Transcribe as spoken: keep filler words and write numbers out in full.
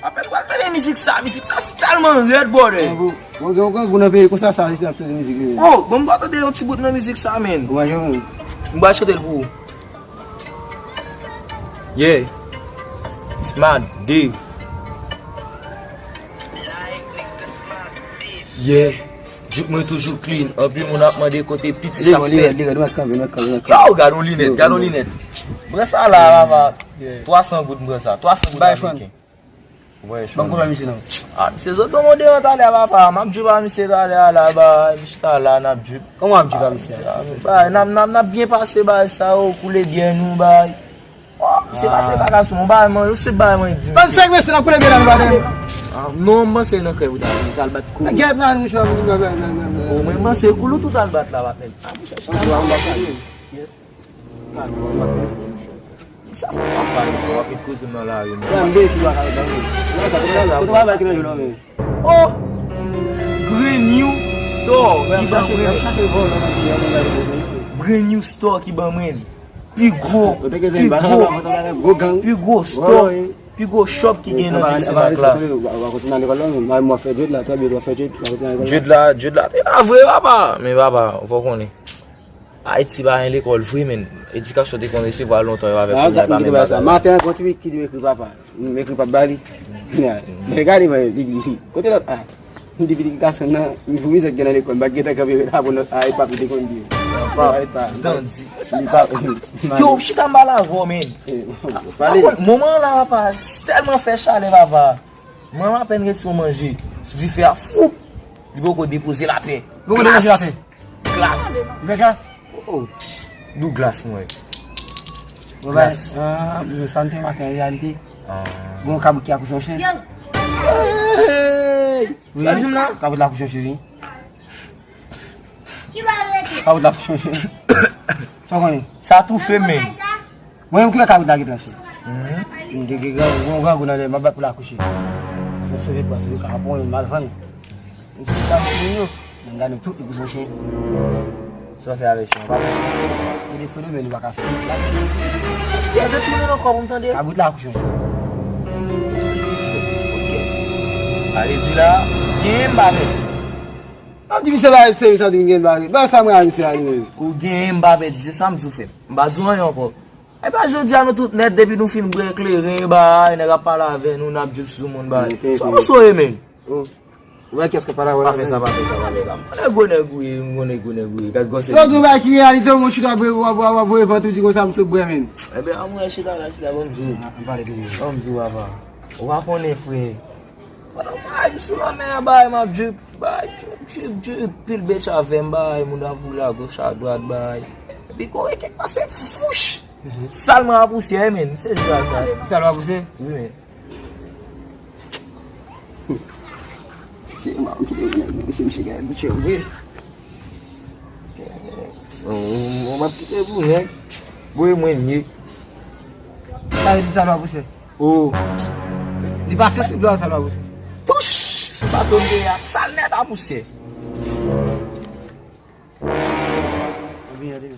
Apèn pral tande mizik sa, mizik sa se tèlman rèd, brother. Bon, gen yon grangou nan peyi konsa, sa jis ap tande mizik li. Oh, bon, m pral tande yon ti bout nan mizik sa, men. Ou pa janm. M pral chante l pou ou. Yeah. Smart Dave. Yeah. Jouk mwen toujou clean. Anpil moun ap mande kote piti sa fèt. Yo, gade yon linèt, gade yon linèt. Pran sa la, papa. Twa san goud, m pran sa. Twa san goud ameriken. Ban m kote misye non. Ah, misye sot nan mode an talè, papa. M ap drip a misye talè a la, bay. Misye ta la, n ap drip. Kòman w ap drip a misye a? Bay, n ap, n ap, n ap byen pase, bay, sa yo, koule byè nou, bay. Oh, misye pase kaka sou mwen, bay, mwen, yo sot bay, mwen, di misye. Ban fèk mesye nan koule byè la, nou pa tande. Ah, non, m panse nan krèm, ou ta, ou ta al bat kou. Gèt nan, nou chwa, nou, nou, nou, nou, nou. Oh, mwen, m panse kou ou tou ta al bat la, pa pèdi. Ah, mwen chèche la. Sa fè w ap pale, fò w ap met koze m nan lari, men. Mwen, m defi w ak ale nan men. Kote w ap al ki nan jou la, men? Oh! Brand new store ki ban mwen. Brand new store ki ban mwen. Pi gwo, pi gwo, pi gwo store, pi gwo shop ki gen nan vil Semak la. Jed la, jed la te la vre, papa. Men, papa, fò w konnen. Ayiti pa gen lekòl vre, men. Edikasyon te konn resevwa lontan yo avèk kounye a pa menm bagay. Maten an, gon ti wik ki di m ekri papa. M ekri pap ba li. Men gade, mwen, li di, kote lòt a? M di, pitit gason nan, m pou mizè k gen nan lekòl, m pa t gentan kanpe ret aprann lòt a, e pap li te konn di. Pap, li pa. Yo, chita m pale avè w, men. Pale. Moman an la, papa, tèlman fè chalè, papa. Mwen apèn ret sou manje. Sou dife a, foup! Li poko depoze l atè. Poko depoze l atè. Glas. Li fè glas? Oh. Dou glas mwen. Bon, bay, ah, yo, sa m te make an reyalite. Ah. Gon kabrit ki akouche yon chen. Hey! Wi. Sa di m la? Kabrit la akouche yon chen, wi. Kabrit la akouche yon chen. Sa w konnen? Sa toufe m, men. Mwen menm ki wè kabrit la gen tranche. Mhm. M gen, gen, gen, gen grangou nan lè, m ap bat pou l akouche. Mwen sove kwa, sove kwa, apre mwen mal vann. M sove kwa, m fini yo. M gade tout li pou son chen. Sa w fè avèk chen an, pa bon. Telefone men nou pa ka sove. Sa ti a de tounen nan kò pou m tande. Kabrit la akouche. Ok. Ale di la, gen m pa mèt. An di misye bagay serye, sa di m gen bagay. Bagay sa mwen a misye a li menm. Ou gen m pa pèdi, se sa m di w fè. M pa di w anyen ankò. E pa jodi a nou tout nèt, depi nou fin bwè kleren, bay, nèg ap pale avè nou, n ap drip sou moun, bay. Sa w sou ye, men. Oh. Ou wè kès k ap pale avè w la, men. Pa fè sa, pa fè sa, pa fè sa. M konnen gwo nèg ou ye, m konnen gwo nèg ou ye. Gad gwosè. Yo di w bagay ki reyalite, w mwen chita bwe, w ap, w ap, w ap bwe vant ou di konsa m sot bwè, men. Ebyen, an mwen chita la, chita, ban m di w. Ban m di w, papa. Ou pa konnen, frè. Pandan m bay, m sou lanmè a, bay, m ap drip, bay, drip, drip, drip, pil bèt avè m, bay, moun ap woule agoch adwat, bay. Epi gon reken k pase, fouch! Sal mwen a pousyè, men, m sezi a sa. Sal w a pousyè? Wi, men. Se mwen ki te vin, se misye ki abitye, wi. Mwen, mwen, mwen ap kite pou nèg. Voye mwen nye. Sa vle di sal w a pousyè? Oh. Li pase sou dlo a, sal w a pousyè. Touch! Sou bato m te ye a, sal nèt a pousyè. Vini, vini.